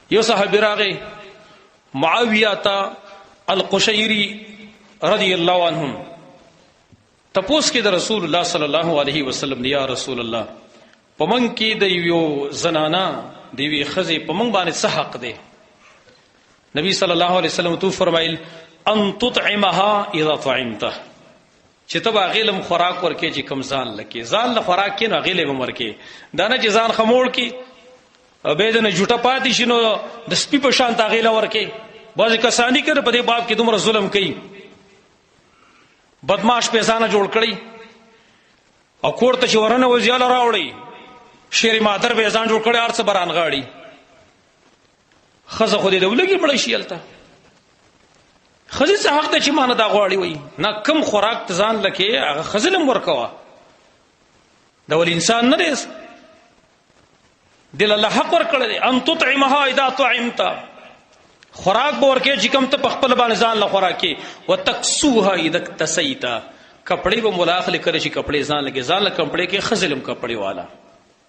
یو صحابي راغی معاویه ته القشیری رضی الله عنهم تپوس کې د رسول الله صلی الله علیه وسلم، یا رسول الله، په من کې د یو زنانا، د یوې خزې په من باندې څه حق دی؟ نبی صلی الله علیه وسلم تو فرمایل، ان تطعمها اذا طعمت، چې ته به غیلم خوراک ورکې چې کم ځان لکې، ځان له خوراک کې نو غیلې به ورکې. دا نه چې ځان خموړ کې او به د نه جوټه پاتې شي نو د سپي په شان تا غیله ورکې. بعضې کسانی کړه په دې باب کې دومره ظلم کوي، بدمعاش پیسانه جوړ کړي او کور ته چې ورنه وځي راوړي، شیر مادر به ځان جوړ کړي، ارڅ بران غاړي، خزه خو دې د ولګي مړ شي. الته خزه څه حق ده چې مانه دا غواړي؟ وي نه، کم خوراک ته ځان لکه هغه خزلم ورکوا. دا ول انسان نه دی؟ دل الله حق ورکړی دی، ان تطعمها اذا طعمت، خوراک به ورکې چې کوم ته په خپل باندې ځان له خوراکي، وتکسوها اذا اكتسيت، کپڑے به ملاخ لیکل شي، کپڑے ځان لګي، ځان له کپڑے کې خزلم کپڑے والا،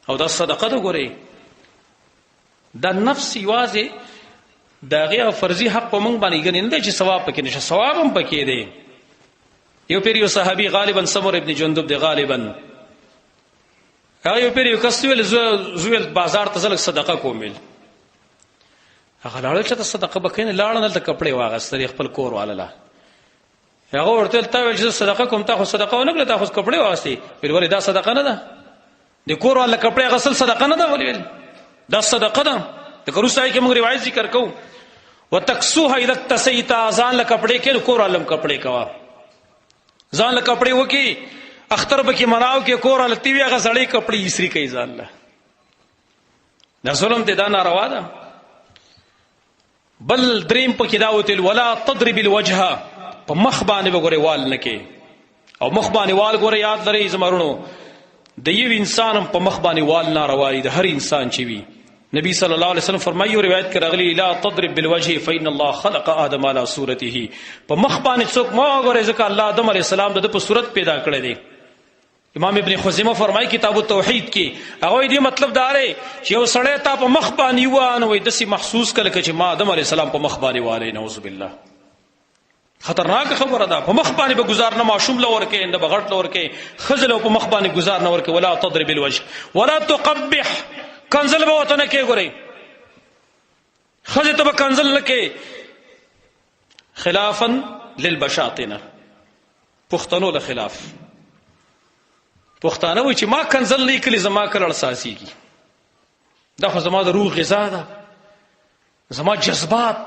او دا صدقه ده. ګوري، دا نفس یوازې دا غي فرضي حق په مونږ باندې ګنې نه چې ثواب پکې نشه، ثواب هم پکې دی. یو پیر یو صحابي، غالبا سمر ابن جندب دی غالبا، هغه یو پیر یو کس ویل زویل بازار ته ځل صدقه کوم. ویل هغه لاړ چې ته صدقه بکین، لاړ نه ته کپڑے واغستل خپل کور والا. هغه ورته تا ویل چې صدقه کوم، تا خو صدقه ونه کړه، تا خو کپڑے واغستې. ویل ولې، دا صدقه نه ده؟ د کور والا کپڑے غسل صدقه نه ده؟ ولې؟ ویل دا صدقه ده. د کروسای کې موږ روایت ذکر کوو، وتکسوها اذا اكتسيت، ځان له کپڑے کې کور عالم کپڑے کوا، ځان له کپڑے وکي، اختر به کې مناو کې کور التی وی، هغه سړی کپڑے یسری کوي ځان له. دا ظلم دی، دا ناروا ده. بل دریم پکې دا وتل، ولا تضرب الوجه، په مخ باندې وګوره وال نه کې، او مخ باندې وال ګوره یاد لري زمرونو، د یو انسان په مخ باندې وال ناروا دي، د هر انسان چې وي. نبی صلی الله علیه وسلم فرمایي، روایت کې راغلی، لا تضرب بالوجه فإن الله خلق آدم على صورته، په مخ باندې څوک مو وګوره ځکه الله آدم علیه السلام د په صورت پیدا کړی دی. امام ابن خزیمه فرمایي کتاب التوحید کې، هغه دې مطلب دا دی چې یو سړی تا په مخ باندې وانه وي دسی محسوس کړي چې ما آدم علیه السلام په مخ باندې والي. نعوذ بالله، خطرناک خبره ده. په مخ باندې به گزار نه ماشوم لور کې، نه بغټ لور کې، خزل په مخ باندې گزار نه ورکې. ولا تضرب الوجه ولا تقبح، کنزل به وته نه کې. ګوري، خزه ته به کنزل نه کې، خلافا للبشاطنه، پښتنو له خلاف. پښتانه وای چې ما کنزل نه کړي زما کله اساسيږي، دا خو زما د روح غذا ده، زما جذبات،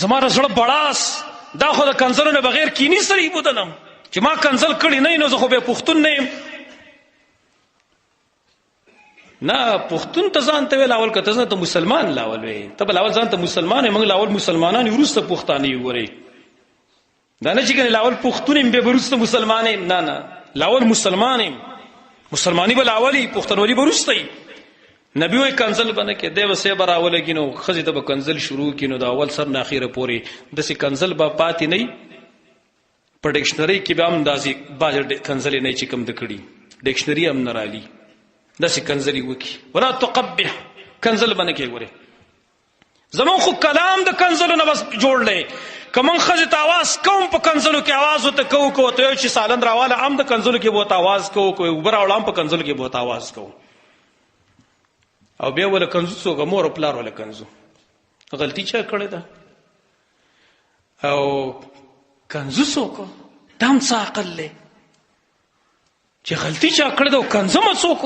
زما د زړه بړاس، دا خو د کنزلو نه بغیر کینی سره بودلم، چې ما کنزل کړی نه نو زه خو به پښتون نه یم. نه، پښتون ته ځان ته ویل اول کته ځان ته مسلمان لاول وی، ته بل اول ځان ته مسلمان، موږ لاول مسلمانان وروسته پښتانه یو. ګوري، دا نه چې کنه لاول پښتون يم به وروسته مسلمان يم، نه نه، لاول مسلمان يم، مسلمانۍ بل اولی، پښتونولي وروسته. نبی وای کنزل بنه کې دی وسه براول کینو، خزه ته به کنزل شروع کینو، دا اول سر نه اخیره پوری د سې کنزل به پاتې نه. په ډکشنری کې به هم داسې باز کنزل نه چې کم د کړي ډکشنری هم نه رالي، داسې کنزلی وکي. ولا تقبح، کنزل بنه کې. ګوره، زمون خو کلام د کنزلو نه بس جوړ لې. کمن خزه ته आवाज کوم، په کنزلو کې आवाज وته کو کو ته چې سالن راواله ام د کنزلو کې بوت आवाज کو کو، وبر اولام په کنزلو کې بوت आवाज کو، او بیا ول کنزو څوک؟ مور او پلار ول کنزو. غلطي چا کړې ده؟ او کنزو څوک؟ دام څه عقل لې چې غلطي چا کړې ده او کنزو مې څوک؟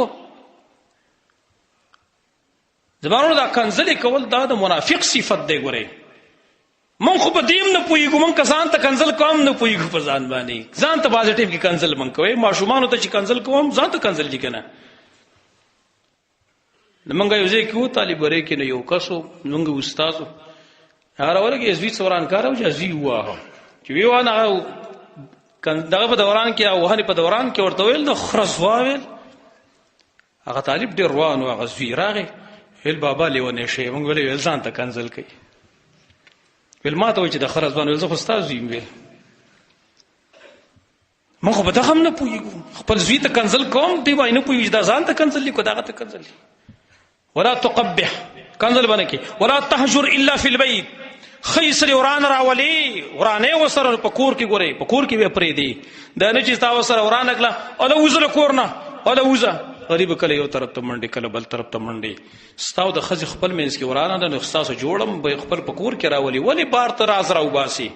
زمانو دا کنزلې کول دا د منافق صفت دی. ګورې، مونږ خو په دې هم نه پوهېږو، مونږ که ځان ته کنزل کوم نه پوهېږو په ځان باندې. ځان ته بعضې ټایم کې کنزل مونږ کوي، ماشومانو ته چې کنزل کوم، ځان ته کنزل دي که نه؟ نو مونږ یو ځای کې وو طالب ورې کې، نو یو کس و، مونږ استاد و، هغه راولګي زوی څه ورانکار و چې زوی وواهه. چې ویې وانه هغه دغه په دوران کې، وهنې په دوران کې ورته ویل د خره ځوا ویل. هغه طالب ډېر روان و. هغه زوی راغی، ویل بابا لیونی شوی. مونږ ویل ځان ته کنځل کوي. ویل ما ته وایي چې د خره ځوان. ویل زه خو ستا زوی یم. ویل مونږ خو په دغه هم نه پوهېږو، خپل زوی ته کنځل کوم، دی وایي نه پوهېږي دا ځان ته کنځل دي که دغه ته کنځل دي. ولا تقبح، کنزل باندې کې. ولا تهجر الا فی البیت، خیسری وران راولي، ورانه وسره په کور کې ګوري، په کور کې به پرې دی. دا نه چې تا وسره وران کړه او دا وزله کور نه او دا وزه غریب کله یو طرف ته منډي، کله بل طرف ته منډي. ستاو د خزي خپل منځ کې ورانه ده، نو ستاسو جوړم به خپل په کور کې راولي، ولی بار ته راز راوباسي؟